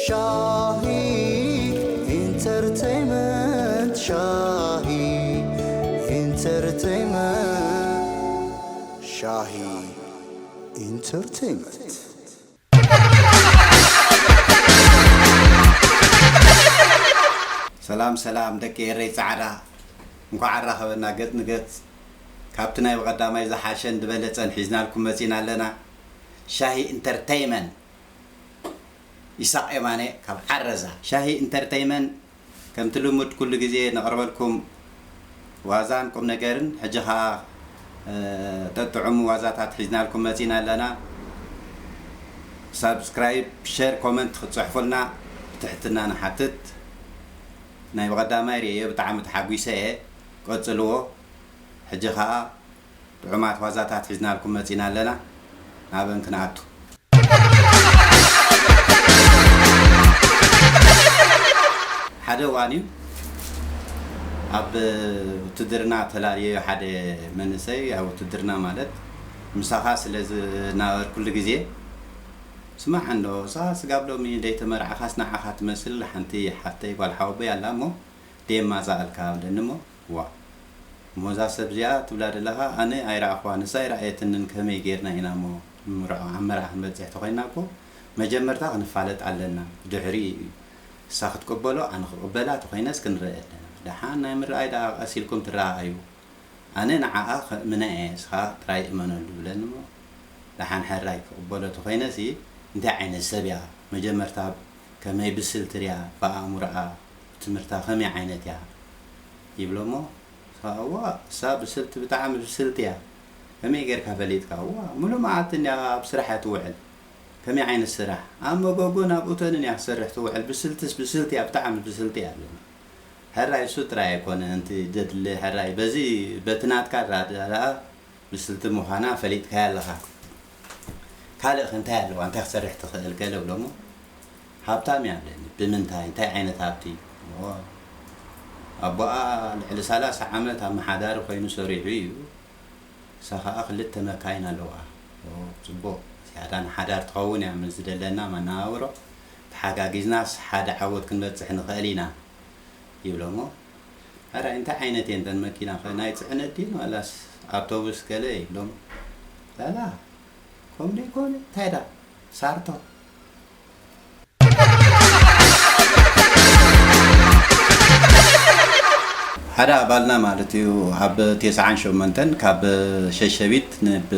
ሻሂ ኢንተርቴይመንት፣ ሻሂ ኢንተርቴይመንት፣ ሻሂ ኢንተርቴይመንት። ሰላም ሰላም ደቂ ኤረይ ጻዕዳ፣ እንኳዕ ኣራኸበና ገጽ ንገጽ። ካብቲ ናይ ብቐዳማይ ዝሓሸን ዝበለጸን ሒዝናልኩም መጺና ኣለና። ሻሂ ኢንተርቴይመንት። ይሳቕ የማነ ካብ ዓረዛ። ሻሂ ኢንተርተይመን ከምቲ ልሙድ ኩሉ ግዜ ነቕርበልኩም ዋዛን ቁም ነገርን። ሕጂ ኸኣ ጠጥዑሙ ዋዛታት ሒዝናልኩም መጺና ኣለና። ሳብስክራይብ፣ ሸር፣ ኮመንት ክትጽሕፉልና ብትሕትና ንሓትት። ናይ ብቐዳማይ ርእየዮ ብጣዕሚ ተሓጒሰ እየ። ቀጽልዎ። ሕጂ ኸኣ ጥዑማት ዋዛታት ሒዝናልኩም መጺና ኣለና። ናበን ክንኣቱ። ሓደ እዋን እዩ ኣብ ውትድርና ተላልየዮ ሓደ መንእሰይ። ኣብ ውትድርና ማለት ምሳኻ ስለ ዝናበር ኩሉ ግዜ ስማዕ እንዶ፣ ንስኻ ስጋብ ሎሚ ደይተመርዓኻስ ንዓኻ ትመስል ሓንቲ ሓፍተይ ጓል ሓወቦይ ኣላ እሞ ደየማጻእልካ በለኒ እሞ፣ ዋ እሞ እዛ ሰብ እዚኣ ትብላ ዘለኻ ኣነ ኣይረኣኽዋን፣ ንሳ ኣይረኣየትንን፣ ከመይ ጌርና ኢና እሞ ንምርዖ? ኣብ መርዓ ክንበጽሕ ተኾይንና እኮ መጀመርታ ክንፋለጥ ኣለና፣ ብድሕሪኡ እዩ ንሳ ክትቅበሎ ኣነ ክቕበላ ተኾይነስ ክንረኣ ኣለና። ደሓን ናይ ምርኣይ ደኣ ቀስ ኢልኩም ትረኣኣዩ። ኣነ ንዓኣ ከእምና እየ፣ ንስኻ ጥራይ እመነሉ ይብለኒ እሞ፣ ደሓን ሕራይ ክቕበሎ ተኾይነሲ እንታይ ዓይነት ሰብ እያ? መጀመርታ ከመይ ብስልቲ ድያ? ብኣእምሮኣ፣ ብትምህርታ ከመይ ዓይነት እያ? ይብሎ እሞ፣ ንስኻ እዋ እሳ ብስልቲ፣ ብጣዕሚ ብስልቲ እያ። ከመይ ጌርካ ፈሊጥካ? እዋ ሙሉእ መዓልቲ እንድያ ኣብ ስራሕ እያ ትውዕል። ከመይ ዓይነት ስራሕ? ኣብ መጎጎን ኣብ ኡተንን እያ ክትሰርሕ ትውዕል። ብስልትስ ብስልቲ እያ፣ ብጣዕሚ ብስልቲ እያ ኣለኒ። ሕራይ እሱ ጥራይ ኣይኮነን እቲ ዘድሊ፣ ሕራይ በዚ በቲ ናትካ ኣረዳድኣ ብስልቲ ምዃና ፈሊጥካያ ኣለኻ። ካልእ ከ እንታይ ኣለዋ? እንታይ ክትሰርሕ ትኽእል? ገለ እብሎ እሞ፣ ሃብታም እያ ኣለኒ። ብምንታይ? እንታይ ዓይነት ሃብቲ? እሞ፣ ኣቦኣ ልዕሊ ሰላሳ ዓመት ኣመሓዳሪ ኮይኑ ሰሪሑ እዩ። ንሳ ኸኣ ክልተ መካይን ኣለዋ። ኦ፣ ጽቡቕ። ዝያዳ ንሓዳር ትኸውን እያ ምስ ዝደለና መነባብሮ። ተሓጋጊዝናስ ሓደ ዓወት ክንበጽሕ ንኽእል ኢና። ይብሎሞ፣ ሕራይ እንታይ ዓይነት እየን እተን መኪና ኸ? ናይ ጽዕነት ድየን ዋላስ ኣውቶቡስ ገለ? ይብሎም። ላላ፣ ከምኡ ደይኮነ እንታይ ደኣ ሳርቶ። ሓደ ኣባልና ማለት እዩ ኣብ ተስዓን ሸሞንተን ካብ ሸሸቢት ንብ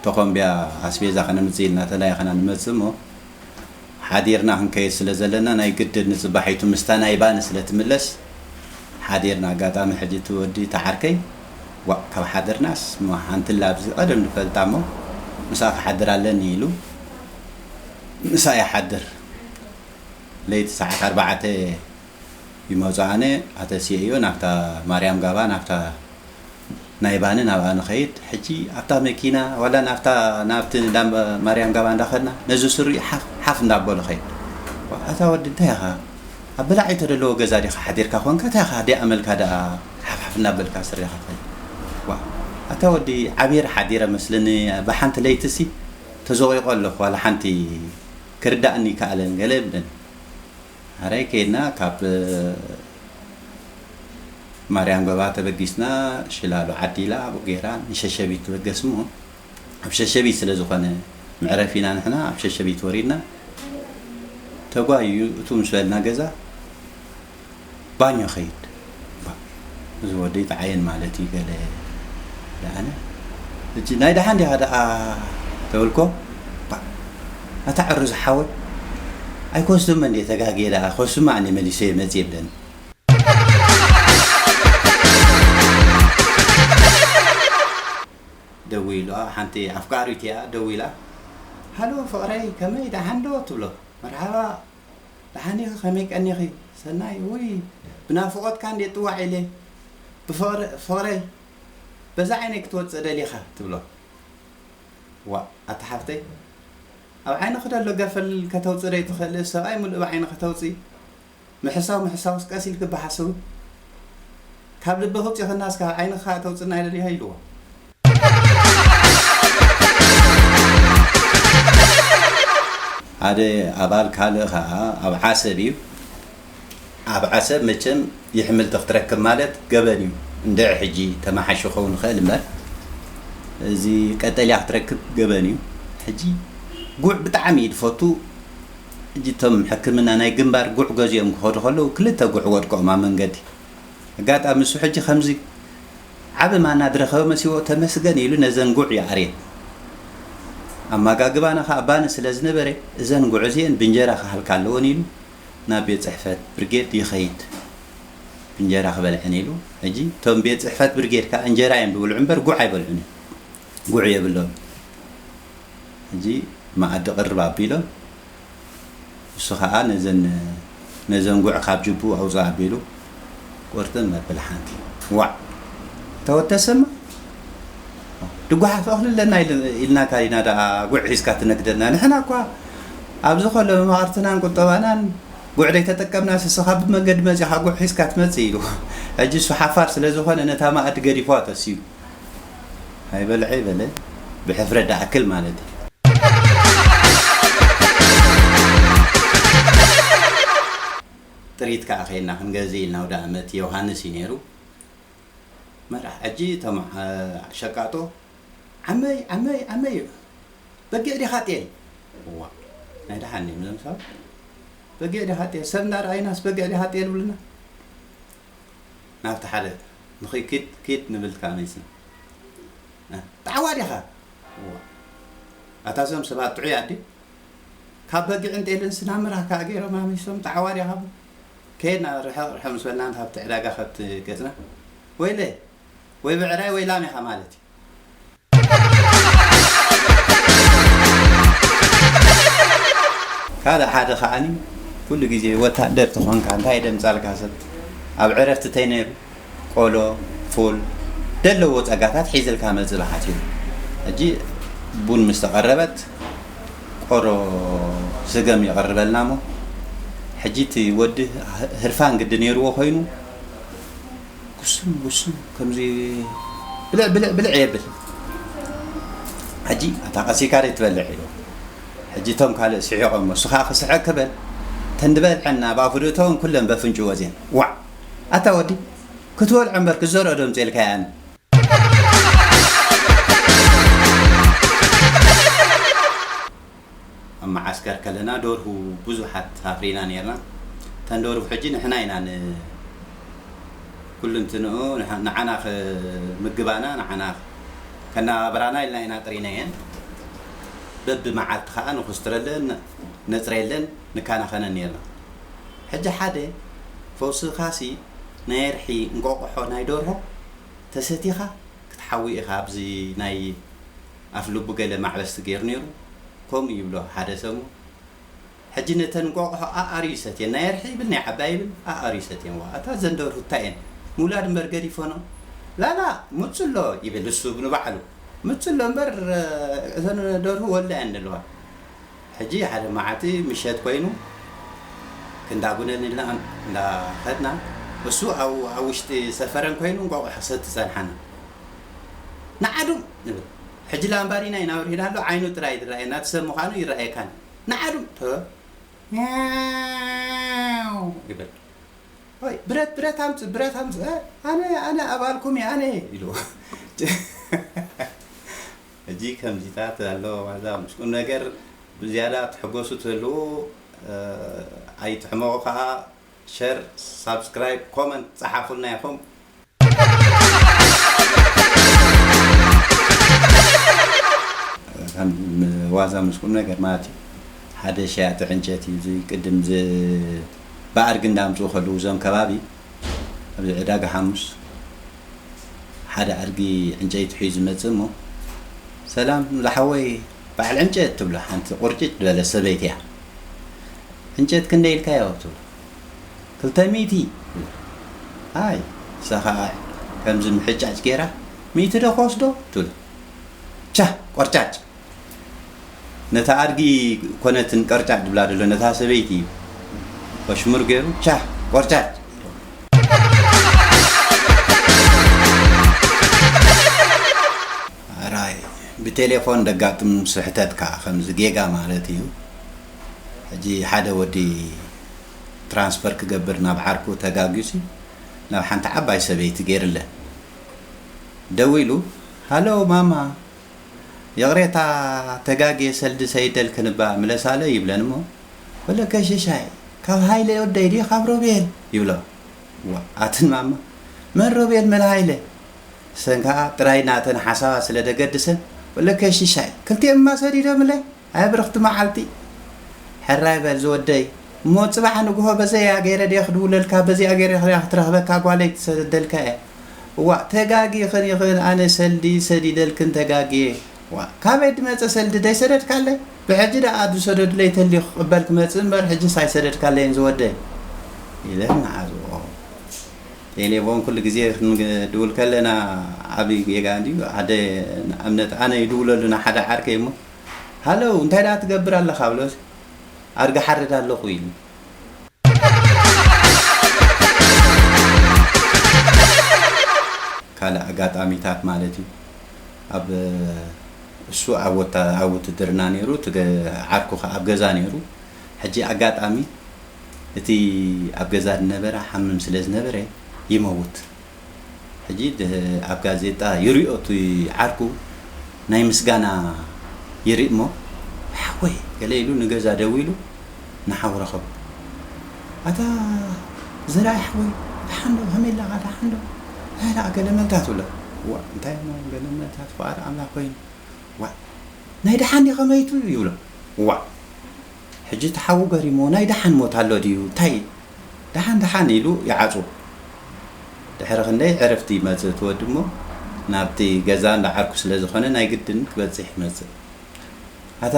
ተኾምቢያ ኣስቤዛ ከነምጽእ ኢልና ተላኢኽና ንመጽእ እሞ ሓዲርና ክንከይድ ስለ ዘለና ናይ ግድን ንጽባሒቱ ምስታ ናይ ባኒ ስለ ትምለስ ሓዲርና። ኣጋጣሚ ሕጂ እቲ ወዲ እቲ ዓርከይ ዋእ ካብ ሓደርናስ እሞ ሓንቲ ኣላ ኣብዚ ቀደም ንፈልጣ እሞ ምስኣ ክሓድር ኣለኒ ኢሉ ምስኣ ይሓድር። ለይቲ ሰዓት ኣርባዕተ ይመጹ ኣነ ኣተሲኤዮ ናብታ ማርያም ጋባ ናብታ ናይ ባኒ ናብኣ ንኸይድ። ሕጂ ኣብታ መኪና ዋላ ናብታ ናብቲ እንዳ ማርያም ጋባ እንዳኸድና ነዚ ስሪኡ ሓፍ ሓፍ እንዳበሎ ኸይድ። ዋ ኣታ ወዲ እንታይ ኢኻ ኣብ በላዒ ተደለዎ ገዛ ዲኻ ሓዲርካ ኮንካ እንታይ ኢኻ ደይ ኣመልካ ደኣ ሓፍ ሓፍ እንዳበልካ ስሪኻ ኸይድ። ዋ ኣታ ወዲ ዓብየር ሓዲረ መስልኒ ብሓንቲ ለይትሲ ተዘቒቖ ኣለኹ ዋላ ሓንቲ ክርዳእኒ ይከኣለን ገለ ይብለኒ። ኣራይ ከይድና ካብ ማርያም ገባ ተበጊስና ሽላሎ ዓዲ ኢላ ኣብኡ ገይራ ንሸሸቢት ትበገስ እሞ ኣብ ሸሸቢት ስለ ዝኾነ መዕረፊና ንሕና ኣብ ሸሸቢት ወሪድና ተጓዩ እቱ ምስ በልና ገዛ ባኞ ኸይድ እዚ ወደይ ተዓየን ማለት እዩ ገለ ኣነ እጂ ናይ ደሓን ዲኻ ደኣ ተብልኮ ኣታ ዕሩ ዝሓወይ ኣይኮስቱመ እንዴ ተጋግየ ደኣ ኮስቱማ ኣነ መሊሰ መጽ ይብለኒ ደዊሉ ሓንቲ ኣፍቃሪት እያ ደዊላ ሃሎ ፍቕረይ ከመይ ደሓን ዶ ትብሎ መርሓባ ደሓን ኢኺ ከመይ ቀኒኺ ሰናይ ውይ ብናፍቖትካ እንዴ ጥዋዕ ኢለ ብፍቕረይ በዛ ዓይነይ ክትወፅእ ደሊኻ ትብሎ ዋእ ኣታ ሓፍተይ ኣብ ዓይንኺ ደሎ ገፈል ከተውፅእ ደይትኽእሊ ሰብኣይ ሙሉእ ብዓይንኺ ተውፅኢ ምሕሳው ምሕሳውስ ቀስ ኢልኪ በሓስዊ ካብ ልብኺ ውፂኽናስ ካብ ዓይንኺ ከዓ ተውፅና ኢለ ዲኻ ኢልዎ ሓደ ኣባል ካልእ ኸዓ ኣብ ዓሰብ እዩ። ኣብ ዓሰብ መቸም የሕምልቲ ክትረክብ ማለት ገበን እዩ። እንድዒ ሕጂ ተመሓይሹ ክኸውን ይኽእል እምበር፣ እዚ ቀጠልያ ክትረክብ ገበን እዩ። ሕጂ ጉዕ ብጣዕሚ እዩ ዝፈቱ። ሕጂ እቶም ሕክምና ናይ ግንባር ጉዕ ገዚኦም ክኸዱ ከለዉ ክልተ ጉዕ ወድቆም ኣብ መንገዲ። ኣጋጣሚ እሱ ሕጂ ከምዚ ዓቢ ማና ዝረኸበ መሲዎ ተመስገን ኢሉ ነዘን ጉዕ ይኣርየን። ኣመጋግባና ኸኣ ባኒ ስለ ዝነበረ እዘን ጉዕ እዚአን ብእንጀራ ክሃልካ ኣለወን ኢሉ ናብ ቤት ጽሕፈት ብርጌድ ይኸይድ። ብእንጀራ ክበልዐን ኢሉ። ሕጂ እቶም ቤት ጽሕፈት ብርጌድ ከኣ እንጀራ እዮም ዝብልዑ እምበር ጉዕ ኣይበልዑን እዮም። ጉዕ የብሎም። ሕጂ መኣዲ ቅርብ ኣቢሎም እሱ ኸኣ ነዘን ነዘን ጉዕ ካብ ጅቡ ኣውፅእ ኣቢሉ ቁርጥም መብል ሓንቲ ዋዕ ተወተሰማ ድጓሓፍ እኽሊ ኣለና ኢል- ኢልናካ ኢና ደኣ ጉዕ ሒዝካ ትነግደና። ንሕና እኳ ኣብዚ ከሎ መማቕርትናን ቁጠባናን ጉዕ ዘይተጠቀምና ስስኻ ብመንገዲ መፂኻ ጉዕ ሒዝካ ትመፅእ ኢሉ። ሕጂ እሱ ሓፋር ስለ ዝኾነ ነታ መኣዲ ገዲፍዋ ተሲኡ። ኣይበልዐ ይበለ ብሕፍረት ደኣክል ማለት እዩ። ጥሪት ከኣ ኸይድና ክንገዝእ ኢልና ኣውደ ኣመት ዮሃንስ እዩ ነይሩ። መራሕ ሕጂ እቶም ሸቃጦ ዓመይ ዓመይ ዓመይ በጊዕ ዲኻ ጤል እዋ ናይ ደሓን እዮም እዞም ሰባት በጊዕ ዲኻ ጤል ሰብ እንዳረኣይናስ በጊዕ ዲኻ ጤል ብሉና ናብቲ ሓደ ንኺድ ኪድ ኪድ ንብል ከኣ መይስን ጣዕዋ ዲኻ እዋ ኣታ እዞም ሰባት ጥዑይ ኣዲ ካብ በጊዕን ጤልን ስናምራ ከኣ ገይሮም ኣሚሶም ጣዕዋ ዲኻ ከየድና ርሕቕ ርሕቕ ምስ በልና ካብቲ ዕዳጋ ከብቲ ገፅና ወይለ ወይ ብዕራይ ወይ ላም ኢኻ ማለት እዩ። ካልእ ሓደ ከዓኒ ኩሉ ግዜ ወታደር ተኾንካ እንታይ ደምፃልካ ሰብ ኣብ ዕረፍቲ ተይ ነይሩ ቆሎ ፉል ደለዎ ፀጋታት ሒዝልካ መፅእ ብሓት እዩ። ሕጂ ቡን ምስ ተቐረበት ቆሮ ስገም ይቐርበልና እሞ ሕጂ እቲ ወዲ ህርፋን ግዲ ነይርዎ ኮይኑ ጉስም ጉስም ከምዚ ብልዕ ብልዕ ብልዕ የብል። ሕጂ ኣታ ቀሲካ ዶ ትበልዕ ኢሉ ሕጂ እቶም ካልእ ስሒቖሞ እሱ ከዓ ክስሕቕ ክበል ተን ዝበልዐን ናብ ኣፉ ዶ እተወን ኩለን በፍንጭ ወፅየን ዋዕ ኣታ ወዲ ክትበልዖ እምበር ክትዘርኦ ዶ ምፅኤልካ እየን ኣብ መዓስከር ከለና ደርሁ ብዙሓት ኣፍሪና ነርና። እተን ደርሁ ሕጂ ንሕና ኢና ን ኩልንትንኡ ንዓና ክምግባና ንዓና ከነባብራና ኢልና ኢና ጥሪናየን። በቢ መዓልቲ ከዓ ንኹስትረለን ነፅረየለን ንካናኸነን ነርና። ሕጂ ሓደ ፈውስኻሲ ናይ ርሒ እንቆቕሖ ናይ ደርሆ ተሰቲኻ ክትሓዊ ኢኻ ኣብዚ ናይ ኣፍ ልቡ ገለ ማዕበስቲ ገይሩ ነይሩ ከምኡ ይብሎ ሓደ ሰብ እሞ ሕጂ ነተን እንቋቑሖ ኣኣርዩ ይሰትየን ናይ ኣርሒ ይብል ናይ ዓባይ ይብል ኣኣርዩ ይሰትየን ዋ እታ ዘን ደርሁ እንታይ እየን ምውላድ እምበር ገዲፎኖ ላላ ሙፅሎ ይብል እሱ ንባዕሉ ሙፅሎ እምበር እተን ደርሁ ወላ እየን ዘለዋ ሕጂ ሓደ መዓልቲ ምሸት ኮይኑ ክንዳጉነን ኢልና እንዳኸድና እሱ ኣብ ውሽጢ ሰፈረን ኮይኑ እንቋቑሖ ክሰቲ ጸንሓና። ንዓዱም ንብል። ሕጂ ላምባዲና ይናብር ሂዳ ኣሎ ዓይኑ ጥራይ ዝረኣየና እቲ ሰብ ምዃኑ ይረኣየካን። ንዓዱም ተ ይብል። ወይ ብረት ብረት ኣምጽእ ብረት ኣምጽእ ኣነ ኣነ ኣባልኩም እየ ኣነ ኢሉ። ሕጂ ከምዚታት ኣሎ ዋዛ ምስ ቁም ነገር ብዝያዳ ትሕጎሱ ትህልዉ ኣይትሕመቑ ከዓ ሸር ሳብስክራይብ ኮመንት ፀሓፉልና ኢኹም ዋዛ ምስ ቁም ነገር ማለት እዩ ሓደ ሸያጢ ዕንጨት እዩ እዚ ቅድም ብኣድጊ እንዳምፅኡ ከለዉ እዞም ከባቢ ኣብዚ ዕዳጋ ሓሙስ ሓደ ኣድጊ ዕንጨይቲ ሒዙ ይመፅእ እሞ ሰላም ዝሓወይ በዓል ዕንጨት ትብሎ ሓንቲ ቁርጭጭ ዝበለት ሰበይቲ እያ ዕንጨት ክንደይ ኢልካዮ ትብሎ ክልተ ሚእቲ ኣይ ንሳ ከዓ ከምዚ ምሕጫጭ ገይራ ሚእቲ ዶ ክወስዶ ትብል ቻ ቆርጫጭ ነታ ኣድጊ ኮነትን ቀርጫጭ ድብላ ደሎ ነታ ሰበይቲ እዩ ኣሽሙር ገይሩ ቻ ቆርጫጭ ራይ ብቴሌፎን ደጋጥም ስሕተት ከዓ ከምዚ ጌጋ ማለት እዩ ሕጂ ሓደ ወዲ ትራንስፈር ክገብር ናብ ዓርኩ ተጋግዩሲ ናብ ሓንቲ ዓባይ ሰበይቲ ገይርለ ደዊሉ፣ ሃሎ ማማ፣ ይቕሬታ፣ ተጋግየ ሰልዲ ሰይደልክንባ ምለሳለ ይብለን እሞ፣ ወለከ ሽሻይ፣ ካብ ሃይለ ወደይ ድዩ ካብ ሮቤል ይብሎ። ዋ ኣትን ማማ፣ መን ሮቤል መን ሃይለ? ሰን ከዓ ጥራይ ናተን ሓሳባት ስለ ደገድሰን፣ ወለከ ሽሻይ፣ ክልቲኦም እማ ሰዲዶምለይ። ኣይ ብርኽቲ መዓልቲ፣ ሕራይ በል ዝወደይ። እሞ ጽባሕ ንግሆ በዘያ ገይረ ድየ ክድውለልካ፣ በዚኣ ገይረ ክትረኽበካ ጓለይ ትሰደልካ እየ። እዋእ ተጋጊኽን ኢኽን፣ ኣነ ሰልዲ ሰዲደልክን ተጋግየ። ዋእ ካበይ ድመጸ ሰልዲ ደይሰደድካለይ? ብሕጂ ደኣ ዝሰደዱለይ ተልዩ ክቕበል ክመጽእ እምበር ሕጅስ ኣይሰደድካለይን ዝወደይ። ኢለ ንዓዝኦ። ቴሌፎን ኩሉ ግዜ ክንድውል ከለና ዓብዪ ጌጋ እንድዩ። ሓደ ንኣብነት ኣነ ይድውለሉ ንሓደ ዓርከይ እሞ፣ ሃለው እንታይ ደኣ ትገብር ኣለኻ ብሎስ፣ ኣድጊ ሓርድ ኣለኹ ኢሉ። ካልእ ኣጋጣሚታት ማለት እዩ። ኣብ እሱ ኣብ ወታ ኣብ ውትድርና ነይሩ፣ እቲ ገ- ዓርኩ ኸኣ ኣብ ገዛ ነይሩ። ሕጂ ኣጋጣሚ እቲ ኣብ ገዛ ዝነበረ ሓምም ስለ ዝነበረ ይመውት። ሕጂ ድ- ኣብ ጋዜጣ ይሪኦ እቲ ዓርኩ ናይ ምስጋና ይርኢ እሞ፣ ሓወይ ገለ ኢሉ ንገዛ ደው ኢሉ ንሓው ረኸቡ። ኣታ ዘርኣይ ሓወይ፣ ደሓን ዶ? ከመይ ኣለኻ? ደሓን ዶ? እንታይ ደኣ ገለመልታ ትብሎ? ዋ እንታይ እሞ ገለመልታ፣ ፍቓድ ኣምላኽ ኮይኑ። ዋ ናይ ደሓን ድዩ ከመይቱ ይብሎ። ዋ ሕጂ እቲ ሓዉ ገሪሞ፣ ናይ ደሓን ሞት ኣሎ ድዩ? እንታይ ደሓን ደሓን ኢሉ ይዓጹ። ድሕሪ ክንደይ ዕረፍቲ ይመጽእ እቲ ወዲ እሞ፣ ናብቲ ገዛ እንዳ ዓርኩ ስለ ዝኾነ ናይ ግድን ክበጽሕ ይመጽእ። ኣታ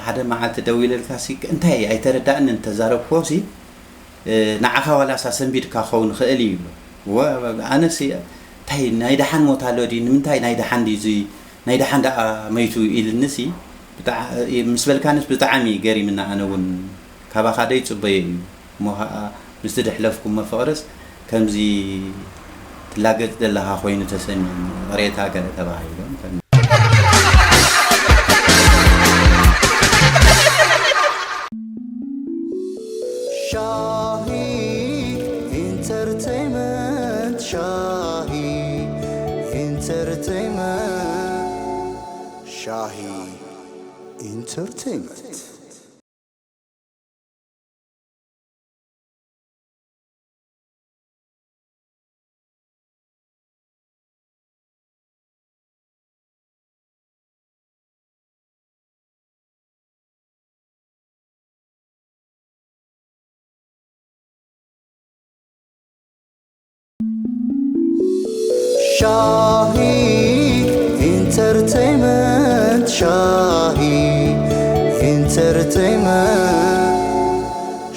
ሓደ መዓልቲ ደው ኢለልካ ሲ እንታይ ኣይተረዳእንን ተዛረብክዎ ሲ ንዓኻ ዋላ ሳሰንቢድካ ክኸውን ይኽእል እዩ ይብሎ። ኣነስ እንታይ ናይ ደሓን ሞት ኣሎ ድዩ? ንምንታይ ናይ ደሓን ድዩ እዚ ናይ ደሓን ደኣ መይቱ ኢልንሲ ምስ በልካንስ ብጣዕሚ ገሪምና። ኣነ እውን ካባኻ ደይጽበዮ እዩ እሞ ከዓ ምስቲ ደሕለፍኩሞ ፍቕርስ ከምዚ ትላገጽ ዘለኻ ኮይኑ ተሰሚዑኒ። ቅሬታ ገለ ተባሂሎም ሻሂ ኢንተርቴይመንት ሻሂ ኢንተርቴይመንት ሻሂ ኢንተርቴይመንት ሻሂ ኢንተርቴይመንት ሻሂ ኢንተርቴይመንት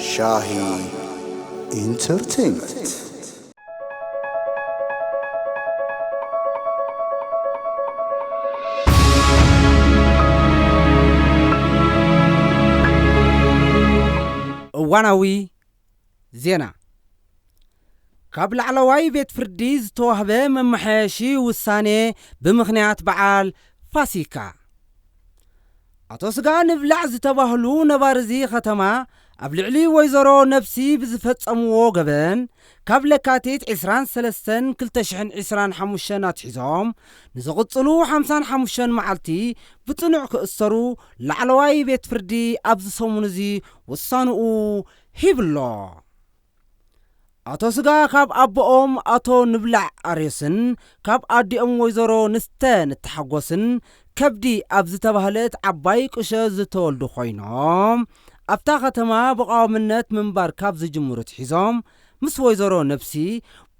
ሻሂ ኢንተርቴይመንት እዋናዊ ዜና። ካብ ላዕለዋይ ቤት ፍርዲ ዝተዋህበ መመሓየሺ ውሳኔ ብምኽንያት በዓል ፋሲካ። ኣቶ ስጋ ንብላዕ ዝተባህሉ ነባሪ እዚ ከተማ ኣብ ልዕሊ ወይዘሮ ነብሲ ብዝፈጸምዎ ገበን ካብ ለካቲት ዕስራን ሰለስተን ክልተ ሽሕን ዕስራን ሓሙሽተን ኣትሒዞም ንዝቕጽሉ ሓምሳን ሓሙሽተን መዓልቲ ብጽኑዕ ክእሰሩ ላዕለዋይ ቤት ፍርዲ ኣብዚ ሰሙን እዚ ውሳንኡ ሂብሎ። ኣቶ ስጋ ካብ ኣቦኦም ኣቶ ንብላዕ ኣርዮስን ካብ ኣዲኦም ወይዘሮ ንስተ ንተሓጎስን ከብዲ ኣብ ዝተባህለት ዓባይ ቁሸ ዝተወልዱ ኮይኖም ኣብታ ከተማ ብቐዋምነት ምንባር ካብ ዝጅምሩ ኣትሒዞም ምስ ወይዘሮ ነብሲ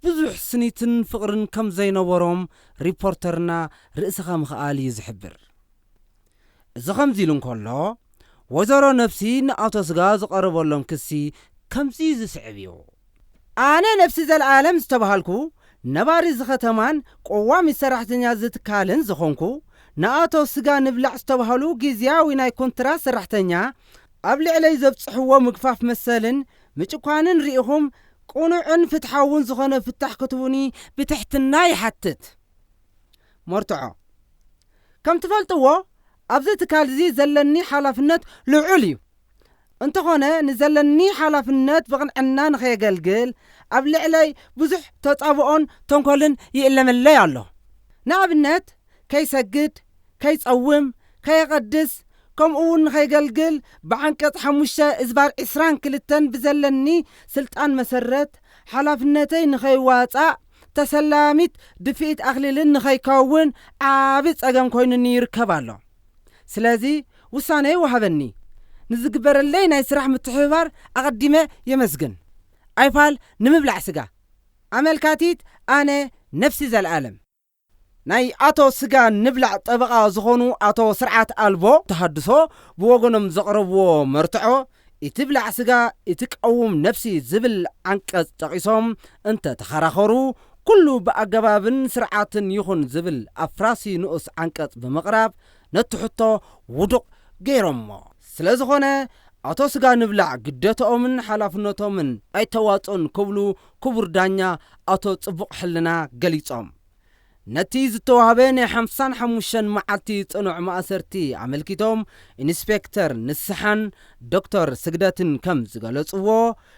ብዙሕ ስኒትን ፍቕርን ከም ዘይነበሮም ሪፖርተርና ርእስኻ ምኽኣል እዩ ዝሕብር። እዚ ከምዚ ኢሉ እንከሎ ወይዘሮ ነብሲ ንኣቶ ስጋ ዝቐረበሎም ክሲ ከምዚ ዝስዕብ እዩ። ኣነ ነብሲ ዘለኣለም ዝተባሃልኩ ነባሪ እዚ ከተማን ቀዋሚ ሰራሕተኛ እዚ ትካልን ዝኾንኩ ንኣቶ ስጋ ንብላዕ ዝተባሃሉ ግዝያዊ ናይ ኮንትራት ሰራሕተኛ ኣብ ልዕለይ ዘብፅሕዎ ምግፋፍ መሰልን ምጭኳንን ርኢኹም ቅኑዕን ፍትሓውን ዝኾነ ፍታሕ ክትቡኒ ብትሕትና ይሓትት። መርትዖ። ከም ትፈልጥዎ ኣብዚ ትካል እዚ ዘለኒ ሓላፍነት ልዑል እዩ። እንተኾነ ንዘለኒ ሓላፍነት ብቕንዕና ንኸየገልግል ኣብ ልዕለይ ብዙሕ ተጻብኦን ተንኮልን ይእለመለይ ኣሎ። ንኣብነት ከይሰግድ፣ ከይጸውም፣ ከየቐድስ፣ ከምኡ እውን ንኸይገልግል ብዓንቀጽ ሓሙሽተ እዝባር ዕስራን ክልተን ብዘለኒ ስልጣን መሰረት ሓላፍነተይ ንኸይዋጻእ ተሰላሚት ድፍኢት ኣኽሊልን ንኸይከውን ዓቢ ጸገም ኮይኑኒ ይርከብ ኣሎ። ስለዚ ውሳነ ይወሃበኒ። ንዝግበረለይ ናይ ስራሕ ምትሕብባር ኣቐዲመ የመስግን። ኣይፋል ንምብላዕ ስጋ። ኣመልካቲት ኣነ ነፍሲ ዘልኣለም። ናይ ኣቶ ስጋ ንብላዕ ጠበቓ ዝኾኑ ኣቶ ስርዓት ኣልቦ ተሃድሶ ብወገኖም ዘቕረብዎ መርትዖ እቲ ብላዕ ስጋ እቲ ቀውም ነፍሲ ዝብል ዓንቀጽ ጠቒሶም እንተ ተኸራኸሩ ኩሉ ብኣገባብን ስርዓትን ይኹን ዝብል ኣፍራሲ ንኡስ ዓንቀጽ ብምቕራብ ነቲ ሕቶ ውዱቕ ገይሮሞ። ስለ ዝኾነ ኣቶ ስጋ ንብላዕ ግደተኦምን ሓላፍነቶምን ኣይተዋጽኡን ክብሉ ክቡር ዳኛ ኣቶ ጽቡቕ ሕልና ገሊጾም። ነቲ ዝተዋህበ ናይ ሓምሳን ሓሙሽተን መዓልቲ ጽኑዕ ማእሰርቲ ኣመልኪቶም ኢንስፔክተር ንስሓን ዶክተር ስግደትን ከም ዝገለጽዎ፣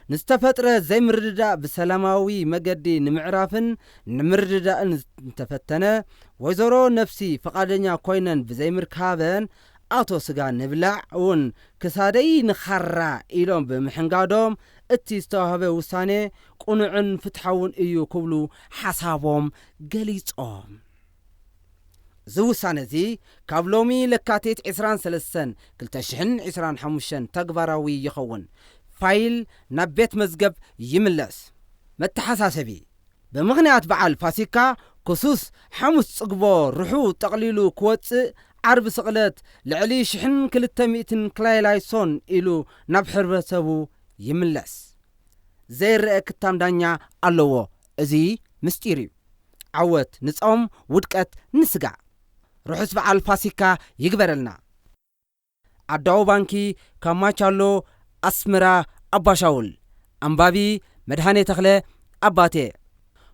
ንዝተፈጥረ ዘይምርድዳእ ብሰላማዊ መገዲ ንምዕራፍን ንምርድዳእን እንተፈተነ፣ ወይዘሮ ነፍሲ ፍቓደኛ ኮይነን ብዘይምርካበን፣ ኣቶ ስጋ ንብላዕ እውን ክሳደይ ንኻራ ኢሎም ብምሕንጋዶም፣ እቲ ዝተዋህበ ውሳኔ ቅኑዕን ፍትሓውን እዩ ክብሉ ሓሳቦም ገሊጾም። እዚ ውሳነ እዚ ካብ ሎሚ ለካቲት ዕስራን ሰለስተን ክልተ ሽሕን ዕስራን ሓሙሽተን ተግባራዊ ይኸውን። ፋይል ናብ ቤት መዝገብ ይምለስ። መተሓሳሰቢ፣ ብምኽንያት በዓል ፋሲካ ክሱስ ሓሙስ ጽግቦ ርሑ ጠቕሊሉ ክወጽእ ዓርቢ ስቕለት ልዕሊ ሽሕን ክልተ ሚእትን ክላይላይሶን ኢሉ ናብ ሕብረተሰቡ ይምለስ። ዘይረአ ክታም ዳኛ ኣለዎ። እዚ ምስጢር እዩ። ዓወት ንጾም፣ ውድቀት ንስጋ። ርሑስ በዓል ፋሲካ ይግበረልና። ኣዳኡ ባንኪ ካብ ማቻሎ ኣስመራ ኣባሻውል። ኣንባቢ መድሃኔ ተኽለ ኣባቴ።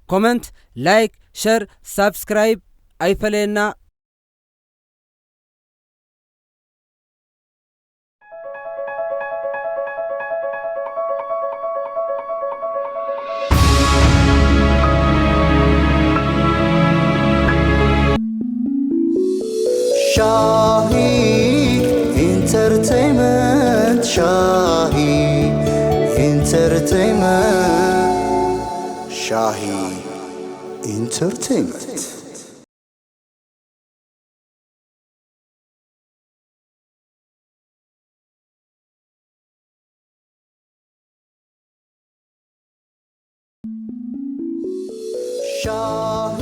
ኮመንት፣ ላይክ፣ ሸር፣ ሳብስክራይብ ኣይፈለየና። ሻሂ ኢንተርቴይመንት፣ ሻሂ ኢንተርቴይመንት፣ ሻሂ ኢንተርቴይመንት። ሻሂ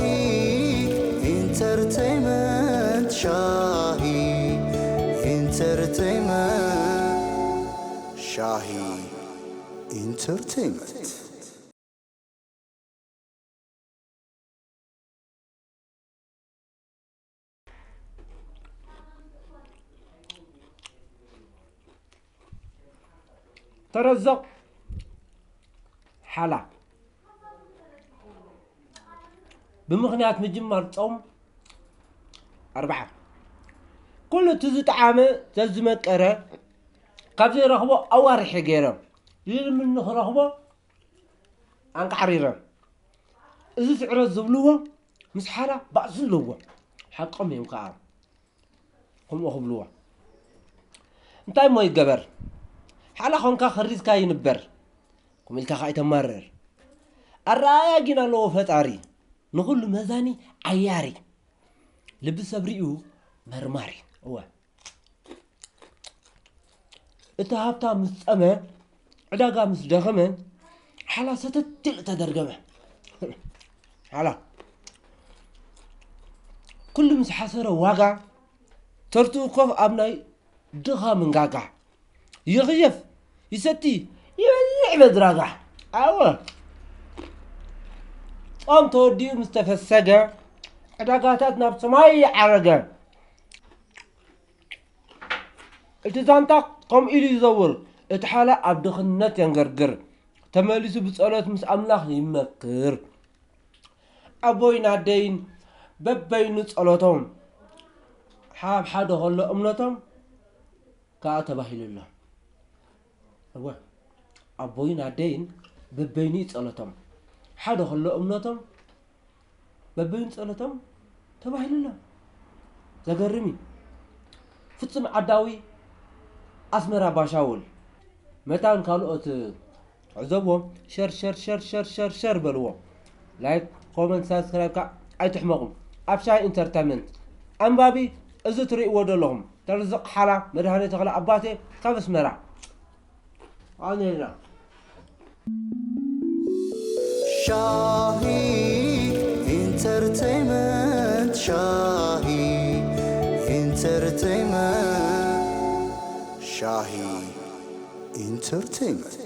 ኢንተርቴይመንት፣ ሻሂ ኢንተርቴይመንት፣ ሻሂ ኢንተርቴይመንት። ተረዘቕ ሓላ ብምኽንያት ምጅማር ጾም ኣርብዓ፣ ኩሉ እቲ ዝጠዓመ ዘዝመቀረ ካብ ዘይረኽቦ ኣዋርሒ ገይረ፣ ይልምን ንኽረኽቦ ኣንቃዕሪረ። እዚ ስዕረት ዝብልዎ ምስ ሓላ ባእሲ ኣለዎ። ሓቆም እዮም ከኣ ከምኡ ክብልዎ። እንታይ እሞ ይገበር? ሓላ ኾንካ ከሪዝካ ይንበር። ከምኡ ኢልካ ከኣ ኣይተማርር። ኣረኣእያ ግን ኣለዎ ፈጣሪ። ንኹሉ መዛኒ ዓያሪ። ልቢ ሰብ ሪኡ መርማሪ። እወ። እቲ ሃብታም ምስ ጸመ፣ ዕዳጋ ምስ ደኸመ፣ ሓላ ሰተት ኢሉ ተደርገመ። ሓላ። ኩሉ ምስ ሓሰረ ዋጋ፣ ተርትኡ ኮፍ ኣብ ናይ ድኻ ምንጋጋ። ይኽየፍ፣ ይሰቲ፣ ይበልዕ በድራጋ። ኣወ። ጾም ተወዲኡ ምስ ተፈሰገ፣ ዕዳጋታት ናብ ሰማይ ይዓረገ። እቲ ዛንታ ከምኡ ኢሉ ይዘውር፣ እቲ ሓላ ኣብ ድኽነት የንገርግር፣ ተመሊሱ ብጸሎት ምስ ኣምላኽ ይመክር። ኣቦይን ኣደይን በበይኑ ጸሎቶም፣ ሓብ ሓደ ከሎ እምነቶም ከኣ ተባሂሉ ኣሎ። እወ ኣቦይን ኣደይን በበይኑ እዩ ጸሎቶም። ሓደ ከሎ እምነቶም በበይኑ ጸሎቶም ተባሂሉ ኣሎ። ዘገርም እዩ። ፍጹም ዓዳዊ ኣስመራ ባሻውል መታን ካልኦት ዕዘብዎ። ሸር ሸር ሸር ሸር ሸር ሸር በልዎ። ላይክ፣ ኮመንት፣ ሳብስክራይብ ከዓ ኣይትሕመቑ። ኣብ ሻሂ ኢንተርተይመንት ኣንባቢ እዚ ትርእይዎ ዘለኹም ተርዝቕ ሓላ መድሃኔ ተኽለ ኣባቴ ካብ ኣስመራ። ኣኔና ሻሂ ኢንተርተይመንት ሻሂ ኢንተርተይመንት ሻሂ ኢንተርተይመንት